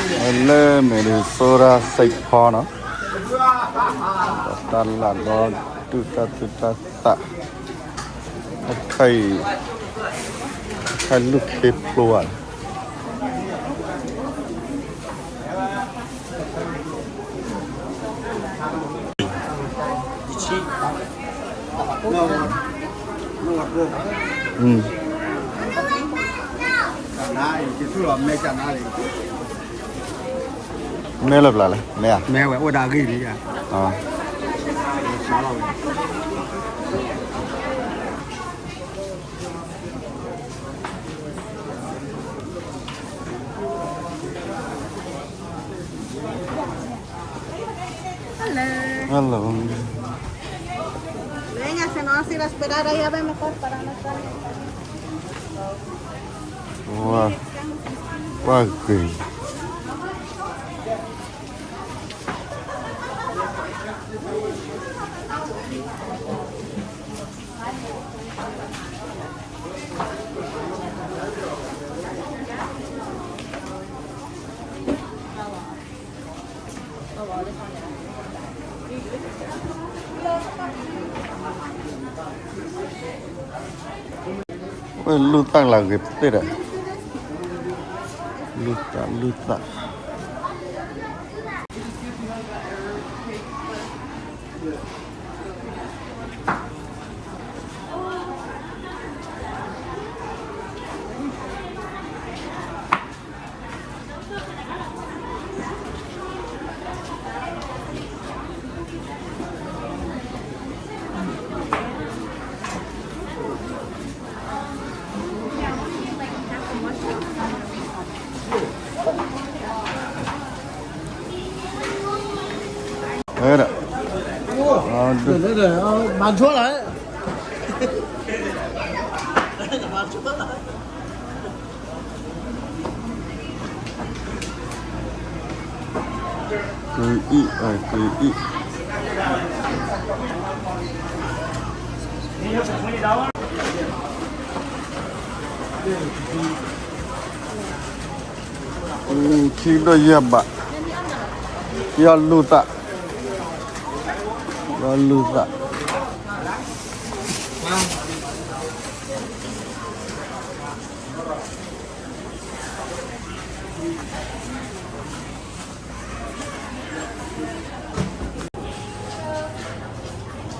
လၢမဲာ်ဒ် soda စဲးဖီနီၤ, တၢ်လၢ်ဒီး ဒုၣ်တၢ်သူၣ်တၢ်သး, အခါအံၤ အခါလူၢ်ခ့ဖျိဧါ. မဲလၢပျၢ်လဲၣ်, မဲဧါ, မဲဝဲအိၣ်ဒၣ်ဂ့ၢ်လံဧါ. Hello. Hello. Venga, si no, así la esperar ahí a ver mejor para no estar. Wow. Wow, qué. Ôi, လူၢ်သၣ်လၢဂ့ၤပသ့ၣ်ဒီး, လူၢ်သၣ် လူၢ်သၣ်. Kì ị, kì ị. Khi đôi yà bạ. Yà lù thạ. Yà lù thạ.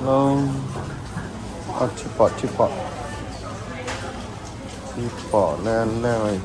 Lông. Ơ, ထံပီၣ်, ထံပီၣ်, ထံပီၣ်လဲၣ်လဲၣ်ဝဲ.